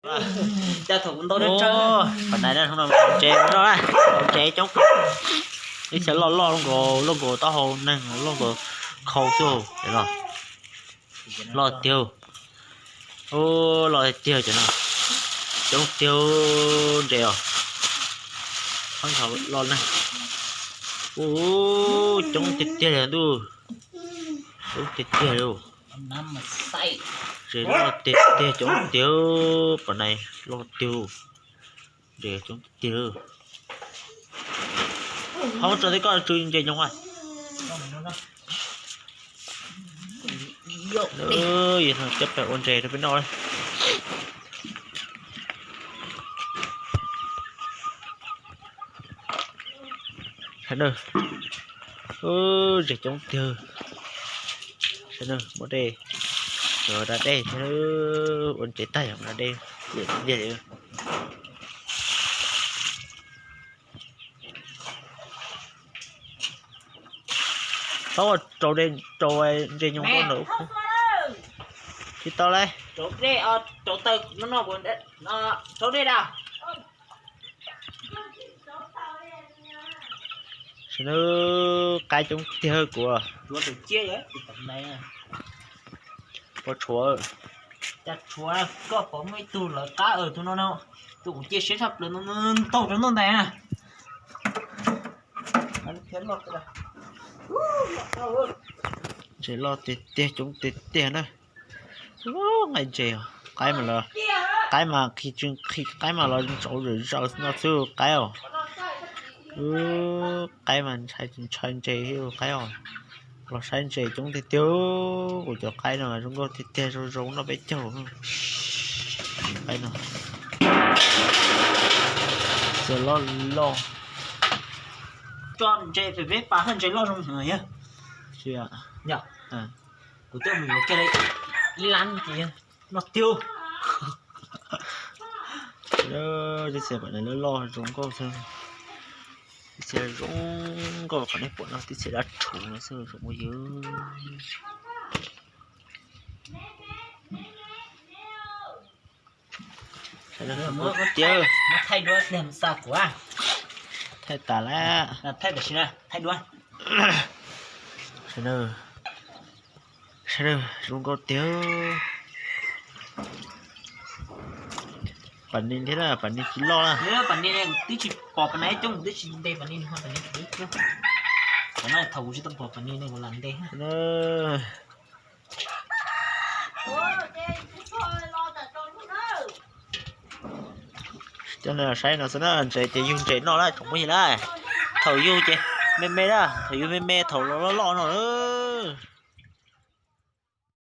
Pam nais ntses no, ntses coob, ib txhia loj loj, loj nkaus taub hau neeg, loj nkaus khau xwb. Loj tiag, loj tiag cov no, coob tiag ntses os. Loj neeg, coob tiag tiag li ntuj, coob tiag tiag li. Ntses loj tiag tiag, coob tiag, pam nais loj tiag, ntses coob tiag tiag. Ho tso tej koj tsw ntses nyoos a. Yog no coj pem ua ntses rau peb noj. Sawv daws, ntses coob tiag. Sawv daws muab dej, da dej thiab, ua ntses tag yog da dej liam tiag tiag li. Tau rau, rau ntses nyoos rau ntawm ub. Tsis tau lauj. Rau dej, rau taw no, rau dej da. Sawv daws, qaib coob tiag kuv. Pov tshuav, cas tshuav koj pom muaj ib tug lawv qab tus no no, tus kuv cia siab tshaj plaws no ntaug rau noj ntais na. Ntses loj tiag tiag, coob tiag tiag na. Nqaij ntses, qaib mas los, qaib mas qhi, qaib mas los ntsaum zom zaws no xwb qaib os. Qaib mas ntshai ntshai ntses thiab qaib os. Los saib ntses coob tiag tiag, kuv cov qaib no zoo nkauj tiag tiag, zoo zoo noj peb caug. Qaib no, ntses loj loj. Tso ntses pem peb pas haj ntses loj zoo heev yog. Kuv twb mus yuav kiag li ib lab ces yog no tiag. Tib txhia pam nais loj loj zoo nkauj xwb. Tib txhia zoo nkauj qhov nej pom no, tib txhia dab rhuv no xwb zoo ua yog. Thaij duab, thaij tas lawm. Thaij tam sim na, thaij duab. Sawv daws, zoo nkauj tiag. Pam ni thiab na, pam ni tsis loj na. Pam ni kuv twb tsis pom pam ni coob, kuv twb tsis ntes pam ni, pam ni kuv, pam ni thaum kuv tsis tau pom pam ni ne kuv lam ntes. Coj nej los saib no xwb na, ntses ces yug ntses noj na tsoom phooj ywg na. Thaum yug ces me me na, thaum yug me me thaum loj loj no na.